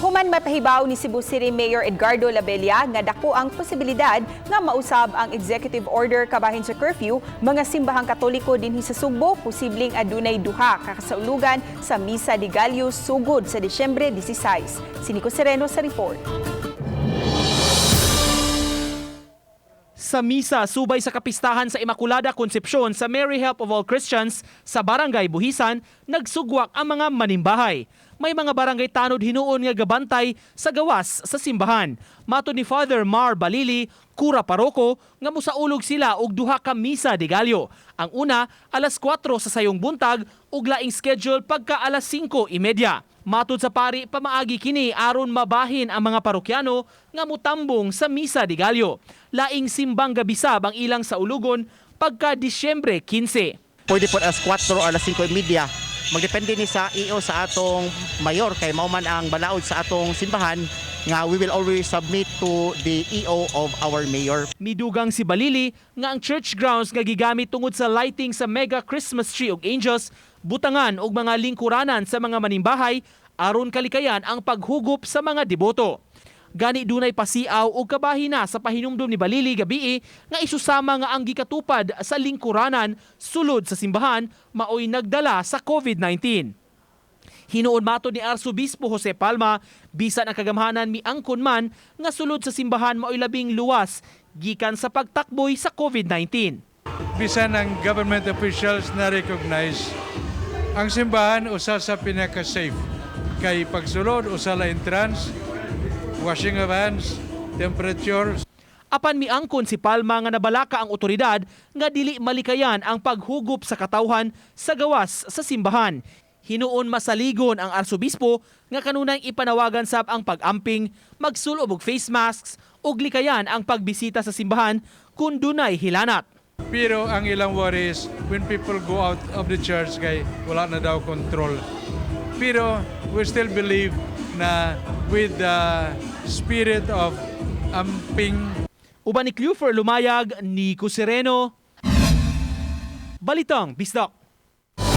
Human mapahibaw ni Cebu City Mayor Edgardo Labella nga dako ang posibilidad nga mausab ang executive order kabahin sa curfew, mga simbahang Katoliko dinhi sa Sugbo posibleng adunay duha ka kasaulugan sa Misa de Gallo sugod sa Disyembre 16. Si Nico Sereno sa report. Sa misa subay sa kapistahan sa Immaculada Concepcion sa Mary Help of All Christians sa Barangay Buhisan, nagsugwak ang mga manimbahay. May mga barangay tanod hinuon nga gabantay sa gawas sa simbahan. Matod ni Father Mar Balili, kura paroko, nga musaulog sila og duha ka Misa de Gallo. Ang una, alas 4 sa sayong buntag ug laing schedule pagka alas 5:30. Matod sa pari, pamaagi kini aron mabahin ang mga parokyano nga mutambong sa Misa de Gallo. Laing simbang gabi sab ang ilang saulugon pagka Disyembre 15. Pwede po alas 4 o alas 5:30. Magdepende ni sa EO sa atong mayor kay mao man ang balaod sa atong simbahan nga we will always submit to the EO of our mayor. Midugang si Balili nga ang church grounds nga gigamit tungod sa lighting sa mega Christmas tree ug angels butangan og mga lingkuranan sa mga manimbahay aron kalikayan ang paghugup sa mga deboto. Gani dunay pasiaw og kabahin na sa pahinumdom ni Balili gabii nga isusama nga ang gikatupad sa lingkuranan sulod sa simbahan maoy nagdala sa COVID-19. Hinuon matod ni Arsobispo Jose Palma, bisan ang kagamhanan miangkon man nga sulod sa simbahan maoy labing luwas gikan sa pagtakboy sa COVID-19. Bisan ang government officials na recognize ang simbahan usa sa pinaka-safe. Kay pagsulod, usa la entrance, washing of hands, temperature. Apan miangkon si Palma nga nabalaka ang otoridad nga dili malikayan ang paghugup sa katawhan sa gawas sa simbahan. Hinuon masaligon ang arsobispo nga kanunay ipanawagan sab ang pag-amping, magsulob og face masks ug likayan ang pagbisita sa simbahan kung dunay hilanat. Pero ang ilang worries when people go out of the church kay wala na daw control. Pero we still believe na with the spirit of amping. Uban ni Clufer Lumayag, Nico Sereno, Balitang Bisdak.